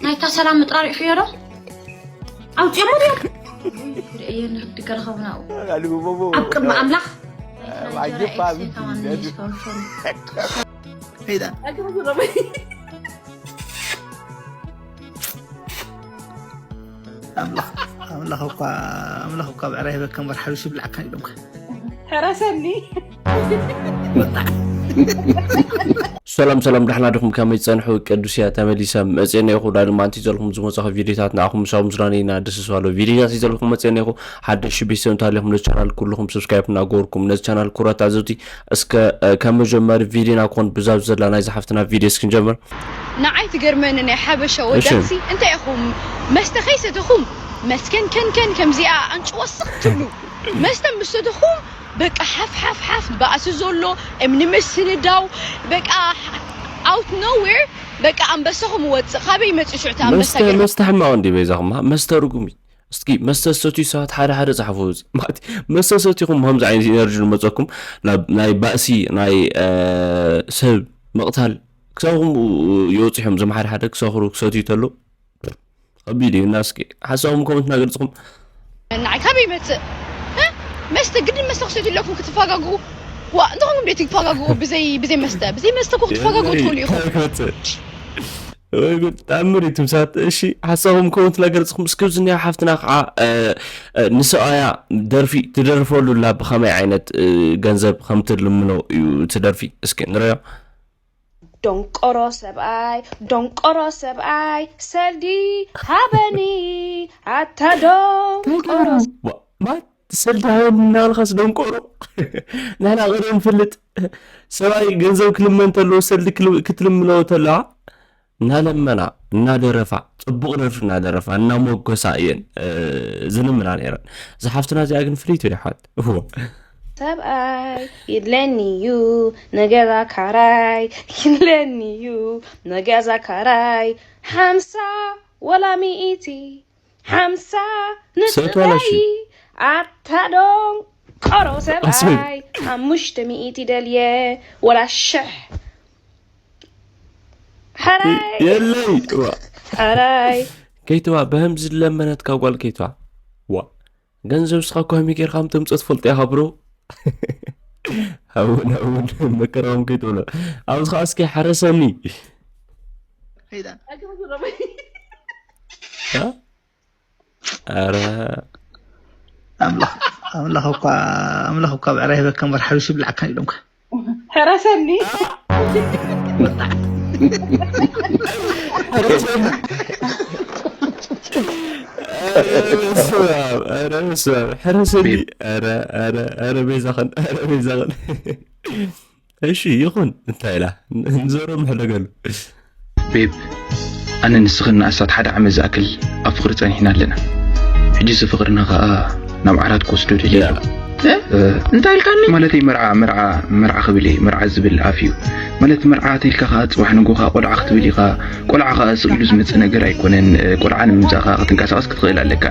ናይታ ሰላም ምጥራር ይሕዮ ዶ? ኣውፅኦሞ ድዮም? ርእየ ንህግዲ ገረኸቡና ኣብ ቅድሚ ኣምላኽ። ኣምላኽ ኣምላኽ እኳ ኣምላኽ እኳ ብዕራ ይበከም በር ሓቢሽ ይብላዕካ ኢሎምካ። ሕረሰኒ። ሰላም ሰላም፣ ደሕና ዲኹም? ከመይ ጸንሑ? ቅዱስ እያ ተመሊሰ መጽኤና ይኹ። ዳግም ኣንቲ ዘለኹም ዝመጻኹ ቪዲዮታት ንዓኹም ምሳብ ምስራን ኢና ደስ ስባሎ ቪዲዮታት ይዘልኹም መጽኤና ይኹ። ሓደሽ ቤተሰብ እንታሊኹም ነዚ ቻናል ኩልኹም ሰብስክራይብ እናገበርኩም ነዚ ቻናል ኩራት ኣዘውቲ እስከ ከም መጀመሪ ቪዲዮና ክኾን ብዛብ ዘላ ናይ ዝሓፍትና ቪዲዮ እስክንጀምር። ንዓይ ትገርመኒ ናይ ሓበሻ ወዳሲ እንታይ ኢኹም መስተ ከይሰተኹም መስከን ከንከን ከምዚኣ ኣንጭዋ ስቕ ትብሉ መስተ ምስ ሰተኹም በቃ ሓፍ ሓፍ ሓፍ ባእሲ ዘሎ እምኒ ምስንዳው በቃ out nowhere በቃ ኣንበሳኹም ወፅእ ካበይ መፅእ ሽዑ እቲ ኣንበሳ መስተ መስተ ሕማቕ እንዲ በይዛኹም መስተ ርጉም እዩ። እስኪ መስተ ዝሰትዩ ሰባት ሓደ ሓደ ፃሕፉ። ማለት መስተ ሰቲኹም ከምዚ ዓይነት ኢነርጂ ዝመፀኩም ናይ ባእሲ ናይ ሰብ ምቕታል ክሳብኹም ይወፅሖም። እዞም ሓደ ሓደ ክሰኽሩ ክሰትዩ ተሎ ከቢድ እዩ እና እስኪ ሓሳብኩም ኮመንት እናገልፅኹም ንዓይ ካበይ ይመፅእ መስተ ግድን መስተ ክሰትዩ ኣለኩም ክትፈጋግኡ ዋ እንተኾንኩም ደ ትፈጋግኡ ብዘይ ብዘይ መስተ ብዘይ መስተ እኮ ክትፈጋግኡ ትኽእሉ ኢኹም ወይ ጉድ ተኣምር እዩ ትምሳት እሺ ሓሳብኩም ኮመንት እናገልፅኹም እስኪ ዝኒያ ሓፍትና ከዓ ንሰብኣያ ደርፊ ትደርፈሉ ላ ብኸመይ ዓይነት ገንዘብ ከም ትልምኖ እዩ እቲ ደርፊ እስኪ ንረዮ ዶንቆሮ ሰብኣይ ዶንቆሮ ሰብኣይ ሰልዲ ሃበኒ ኣታ ዶንቆሮ ማለት ሰልዲ ሃበኒ እናበልካስ ደንቆሮ ንሕና ቀደም ንፈልጥ ሰብኣይ ገንዘብ ክልመን ተለዎ ሰልዲ ክትልምነዎ ተለዋ እናለመና እናደረፋ ፅቡቕ ደርፊ እናደረፋ እናሞገሳ እየን ዝልምና ነይረን። እዛ ሓፍትና እዚኣ ግን ፍልይቲ እያ ሓት እዎ ሰብኣይ ይድለኒ እዩ ንገዛ ካራይ ይድለኒ እዩ ንገዛ ካራይ ሓምሳ ወላ ሚእቲ ሓምሳ ንፅበይ ኣታ ዶንቆሮ ሰብኣይ ሓሙሽተ ሚእቲ ደልየ ወላ ሽሕ ሓራይ የለይ ሓራይ ከይትዋ በህም ዝለመነትካ ጓል ከይትዋ ዋ ገንዘብ ስኻ ኮሚ ጌርካ ምተምፀ ትፈልጦ ኢኻ ብሮ እውን እውን መከራኹም ከይትብሎ ኣብዚ ከዓ እስኪ ሓረሰኒ ኧረ ኣምላኽ እኳ ኣምላኽ እኳ ብዕራይ ህበካ እምበር ሓቢሽ ይብላዕካ ኢሎምካ ሕረሰኒ ሕረሰኒ ኧረ ቤዛኸን ኧረ ቤዛኸን እሺ ይኹን እንታይ ኢላ ንዘሮ ምሕደገሉ ቤብ ኣነ ንስኽን ንኣሳት ሓደ ዓመት ዝኣክል ኣብ ፍቕሪ ጸኒሕና ኣለና ሕጂ እዚ ፍቕርና ኸኣ ናብ ዓራት ክወስዶ ደልየ ኣለኹ እንታይ ኢልካኒ ማለተይ መርዓ መርዓ መርዓ ክብል እየ መርዓ ዝብል ኣፍ እዩ ማለት መርዓ ተኢልካ ከዓ ፅባሕ ንጎ ከዓ ቆልዓ ክትብል ኢኻ ቆልዓ ከዓ ስቕ ኢሉ ዝመፅእ ነገር ኣይኮነን ቆልዓ ንምምፃእ ከዓ ክትንቀሳቐስ ክትኽእል ኣለካ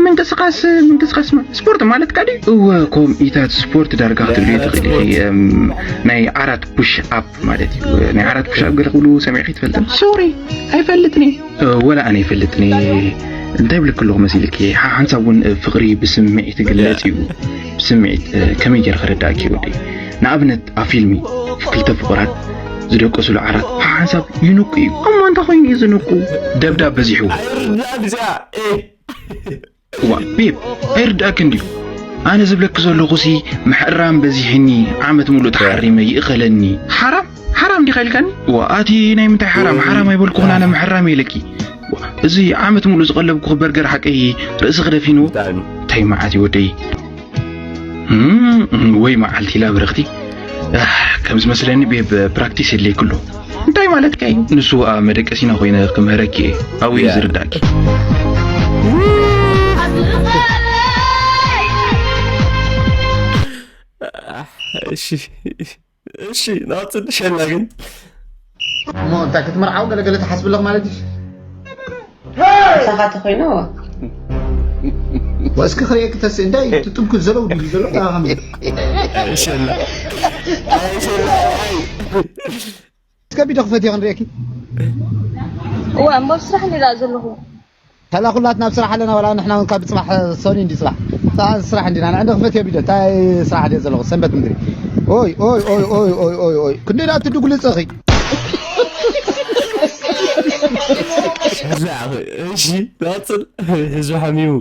ምንቅስቃስ ምንቅስቃስ ስፖርት ማለት ካ እወ ከምኢታት ስፖርት ዳርጋ ክትብልዮ ትኽእል ኢኺ ናይ ዓራት ፑሽ ኣፕ ማለት እዩ ናይ ዓራት ፑሽ ኣፕ ገለ ክብሉ ሰሚዕኺ ትፈልጥን ሶሪ ኣይፈልጥን ወላ ኣነ ይፈልጥን እንታይ ብልክ ኣለኹ መሲልኪ ሓንሳብ እውን ፍቕሪ ብስምዒት ይግለፅ እዩ ብስምዒት ከመይ ገይረ ክረዳእኪ ወደይ ንኣብነት ኣብ ፊልሚ ክልተ ፍቑራት ዝደቀሱሉ ዓራት ሓንሳብ ይንቁ እዩ እሞ እንታይ ኮይኑ እዩ ዝንቁ ደብዳብ በዚሑ እዚኣ ዋ ቤብ ኣይርዳእክን ድዩ ኣነ ዝብለኪ ዘለኹሲ ምሕራም በዚሕኒ ዓመት ሙሉእ ተሓሪመ ይእኸለኒ ሓራም ሓራም ዲኻ ኢልካኒ ዋ ኣቲ ናይ ምንታይ ሓራም ሓራም ኣይበልኩኽን ኣነ ምሕራም ኢለኪ እዚ ዓመት ሙሉእ ዝቐለብኩ በርገር ሓቀይ ርእሲ ክደፊኑ እንታይ መዓት እዩ ወደይ ወይ መዓልቲ ኢላ ብርኽቲ ከም ዝመስለኒ ቤብ ፕራክቲስ የድልየክሎ እንታይ ማለትካ እዩ ንሱ ኣብ መደቀሲና ኮይነ ክምህረኪ እየ ኣብኡ እዩ ዝርዳእኪ እሺ እሺ ናብቲ ንሸላ ግን እሞ እንታይ ክትምርዓው ገለገለ ትሓስብ ኣለኹ ማለት እዩ ምሳኻ ተኮይኑ ወስኪ ክርእየኪ ተስእ እንታይ ትጥምኩ ዘለው ድዩ ዘሎ ሸላ እስከ ቢዶ ክፈትዮ ክንርእየኪ እዋ እምበር ስራሕ እንዲላ ዘለኹ። ከላ ኩላት ናብ ስራሕ ኣለና። ዋላ ንሕና እውን ካብ ፅባሕ ሰኒ እንዲ ፅባሕ ስራሕ እንዲና ንዕንዲ ክፈት የቢዶ እንታይ ስራሕ ድየ ዘለኹ ሰንበት ምድሪ። ኦይ ኦይ ኦይ ኦይ ኦይ ኦይ ኦይ ክንደይ ደኣ ትድጉልፀኺ? እሺ ናፅል ህዝቢ ሓሚሙ።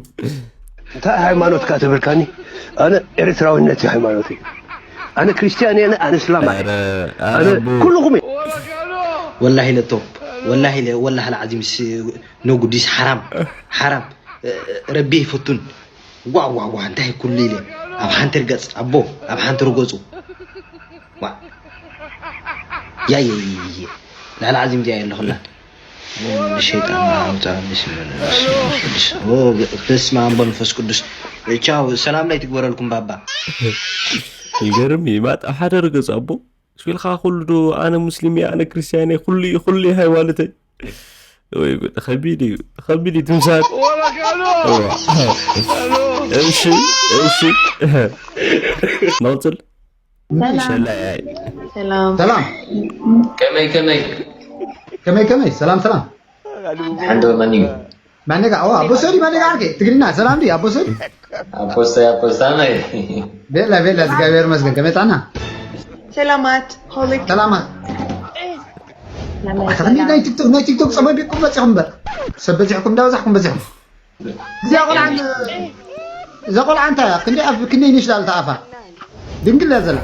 እንታይ ሃይማኖትካ ተበልካኒ? ኣነ ኤርትራዊነት እዩ ሃይማኖተይ። ኣነ ክርስትያን እየ፣ ኣነ እስላም እየ። ኧረ ኣነ ኣረቡ ኩልኹም እየ። ወላሂ ለቶም ወላሂ ለ- ወላሂ ለዓዚም ስ- ኖ ጉዲስ ሓራም ሓራም ረቢ ይፈቱን። ዋ ዋ ዋ እንታይ ኩሉ ኢለ ኣብ ሓንቲ ርገፅ ኣቦ ኣብ ሓንቲ ርገፁ። ዋ ያየየየ ላዕሊ ዓዚም እዚኣ የለኹላን። ሸይጣን ኣውፅኣ ብስም ቅዱስ በስመ ኣብ መንፈስ ቅዱስ። ቻው ሰላም ላይ ትግበረልኩም ባባ። ይገርም እዩ ማጥ ኣብ ሓደ ርገፅ ኣቦ ስቢልካ ኩሉ ዶ ኣነ ሙስሊም እየ ኣነ ክርስትያን እየ ኩሉ እዩ ኩሉ እዩ ሃይማኖተይ። ወይ ጉድ ከቢድ እዩ ከቢድ እዩ ትምሳል። እዋ። እሺ እሺ ነውፅል ሸላይ ሰላም ሰላም ከመይ ከመይ ከመይ ከመይ ሰላም ሰላም ሓንዶ መን እዩ ማነጋ ዋ ኣቦ ሰዲ ማነጋ ዓርከይ ትግርኛ ሰላም ድዩ ኣቦ ሰዲ ኣፖስታይ ኣፖስታማይ ቤላ ቤላ እግዚኣብሔር ይመስገን ከመይ ጣና ሰላማት ሆሊክ ሰላማት ኣታ ክንዲ ናይ ቲክቶክ ናይ ቲክቶክ ፀበቢኩም በፂኹም እምበር ሰብ በዚሕኩም እንዳበዛሕኩም በዚሕኩም እዚኣ ቆልዓ እዛ ቆልዓ እንታይ እያ ክንደይ ኣብ ክንደይ ንሽዳ ዝተኣፋ ድንግል እያ ዘላ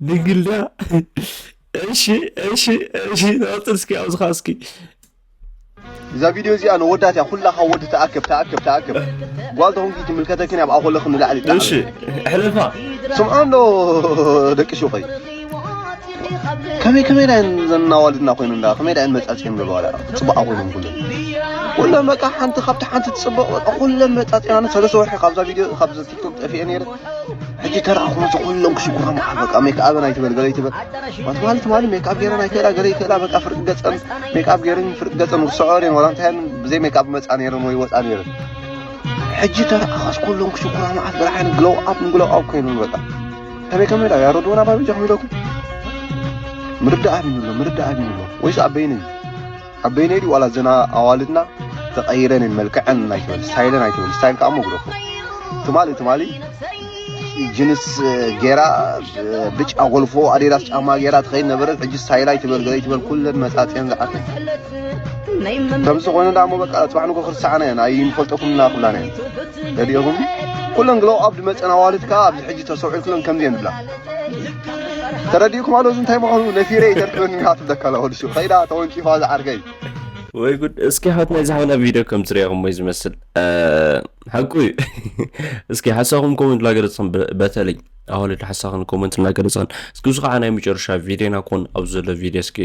ድንግል ድያ? እሺ እሺ እሺ ናውፅል እስኪ ኣብዝኻ እስኪ እዛ ቪድዮ እዚኣ ንወዳት እያ ኩላ ካብ ወዲ ተኣከብ ተኣከብ ተኣከብ ጓል ተኾንኪ ትምልከተክን ኣብ ኣኾለኽን ንላዕሊ እሺ እሕለፋ ስምዖ እንዶ ደቂ ሹቐይ ከመይ ከመይ ዳየን ዘናዋልድና ኮይኑ እንዳ ከመይ ዳየን መጻጽዮም ዘለዋ ዳ ጽቡቕ ኮይኖም ኩሉ ኩለን በቃ ሓንቲ ካብቲ ሓንቲ ትጽብቕ በቃ ኩለን መጻጽያና ሰለስተ ወርሒ ካብዛ ቪድዮ ካብዚ ቲክቶክ ጠፊኤ ነይረ ሕጂ ተረኣኹ ነዚ ኩሎም ክሽኩራ መዓል በቃ ሜክኣበን ኣይትበል ገለ ኣይትበል ማለት ትማሊ ሜክኣብ ገይረን ኣይክእላ ገለ ይክእላ በቃ ፍርቂ ገፀን ሜክኣብ ገይረን ፍርቂ ገፀን ውስዖ ርየን ዋላ እንታይ ብዘይ ሜክኣብ መፃ ነይረን ወይ ወፃ ነይረን ሕጂ ተረኣኻስ ኩሎም ክሽኩራ መዓል ብርሓን ግሎው ኣፕ ንግሎው ኣፕ ኮይኑን በቃ ከመይ ከመይ ዳ ያረድወና ባቢ ጃኹም ኢለኩም ምርዳእ ኣቢኑሎ ምርዳእ ኣቢኑሎ ወይስ ኣበይነ እዩ ኣበይነ ድዩ ዋላ ዘና ኣዋልድና ተቐይረን እየን መልክዐን ኣይትበል ስታይለን ኣይትበል ስታይል ከዓ መጉደፎ ትማሊ ትማሊ ጅንስ ጌራ ብጫ ጎልፎ ኣዲዳስ ጫማ ጌራ ትኸይድ ነበረት ሕጂ ስታይል ኣይትበል ገለ ኣይትበል ኩለን መፃፅየን ዝዓርፈን ከምዚ ኮይኑ ዳሞ በቃ ፅባሕ ንጎ ክርስዓና እየን ኣይንፈልጠኩም እና ኩላና እየን ገዲኦኩም ኩለን ግለው ኣብ ድመፀን ኣዋልድ ከዓ ኣብዚ ሕጂ ተሰውዒል ኩለን ከምዚ እየን ብላ ተረዲእኩም ኣሎ እዚ እንታይ ምዃኑ ነፊረ ይተርክበኒ ኢና ትብለካ ኣላ ወዲ ሹቕ ከይዳ ተወንጪፋ ዝዓርከይ ወይ ጉድ እስኪ ሓት ናይ ዝሓውና ቪድዮ ከም ትሪኦ ከሞ ዝመስል ሓቁ እዩ እስኪ ሓሳኹም ኮመንት ላገለፅን በተለይ ኣዋልድ ሓሳኽን ኮመንት እናገለፅን እስኪ እዚ ከዓ ናይ መጨረሻ ቪድዮና ኮን ኣብ ዘሎ ቪድዮ እስኪ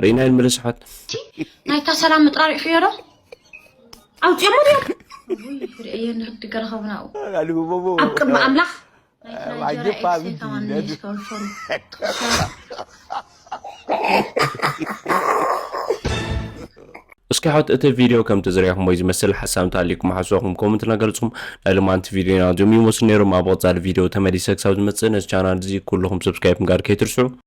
ርኢና ይንመለስ ሓት ናይታ ሰላም ምጥራር ኢኽዮ ዶ ኣውፅኦሞ ድዮም ርእየ ንህግዲ ገረኸብናኡ ኣብ ቅድሚ ኣምላኽ እስኪ ሓት እቲ ቪድዮ ከምቲ ዝሪኣኹም ወይ ዝመስል ሓሳብ እንተሃልዩኩም ሓሳብኩም ኮመንት እናገለፅኩም ናይ ሎማንቲ ቪድዮና እዚኦም ይመስሉ ነይሮም ኣብ ቀፃሊ ቪድዮ ተመሊሰ ክሳብ ዝመፅእ ነዚ ቻናል እዚ ኩልኹም ሰብስክራይብ ምግባር ከይትርስዑ